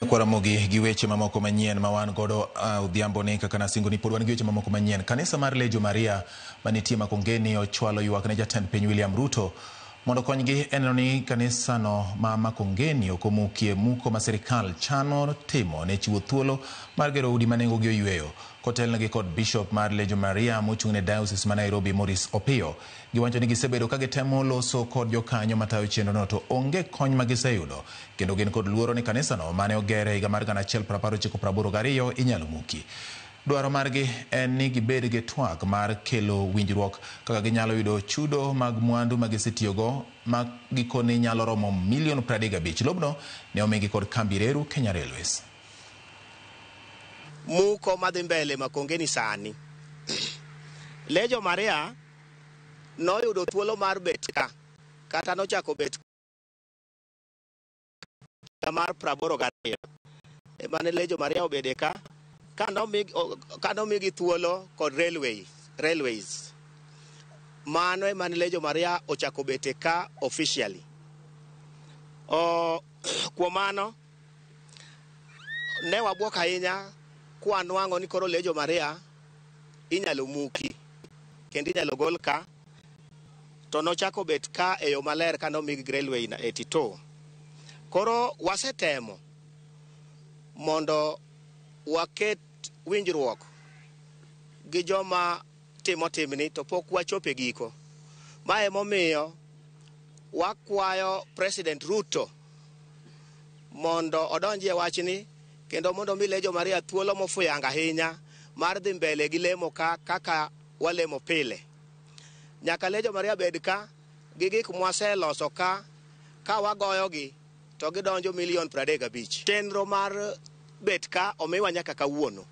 Kwaramogi gi weche mamoko manyien ma wan godo odhiambo ni kaka nasingo ni pod wan gi weche mamoko manyien. Kanisa mar Legio Maria manitie Makongeni ochwalo ywak ne jatend piny William Ruto mondo okonygi e neno ni kanisano ma Makongeni ok omukie muko ma sirikal chano timo ne chiwo thuolo mar gero udi ma nengogi oyweyo. Kotelnegi kod Bishop mar Legio Maria mochung' ne Diocese ma Nairobi Maurice Opiyo. Giwacho ni gisebedo ka gitemo loso kod jokanyo matayo chenrono to onge kony ma giseyudo kendo gin kod luoro ni kanisano mane oger e higa mar 1982 inyalo muki. Dwaro margi en ni gibed gi twak mar kelo winjruok kaka ginyalo yudo chudo mag mwandu ma gisetiyogo ma gikone nyalo romo milion 35. Lobno ne omigi kod kambi reru Kenya Railways. Muko madhi mbele Makongeni sani. Legio Maria noyudo thuolo mar bet ka kata nochako bet ka mar 82 emane Legio Maria obede ka kanomigi thuolo kod railways. Mano emane Legio Maria ochako bete ka officially. Kuom mano ne wabuok ahinya kwanwang'o ni koro Legio Maria inyalo muki kendo inyalo gol ka, to nochako bet ka e yo maler ka nomigi railway na 82. Koro wasetemo mondo waket winjruok gi joma timo timni to pok wachopo e giko. Ma emomiyo wakwayo President Ruto mondo odonji e wachni kendo mondo mi Legio Maria thuolo mofuyanga ahinya mar dhi mbele gi lemo ka kaka walemo pile. Nyaka Legio Maria bed ka gi gik mwaseloso ka wagoyogi to gidonjo milion 35. Chenro mar bet ka omiwa nyaka kawuono.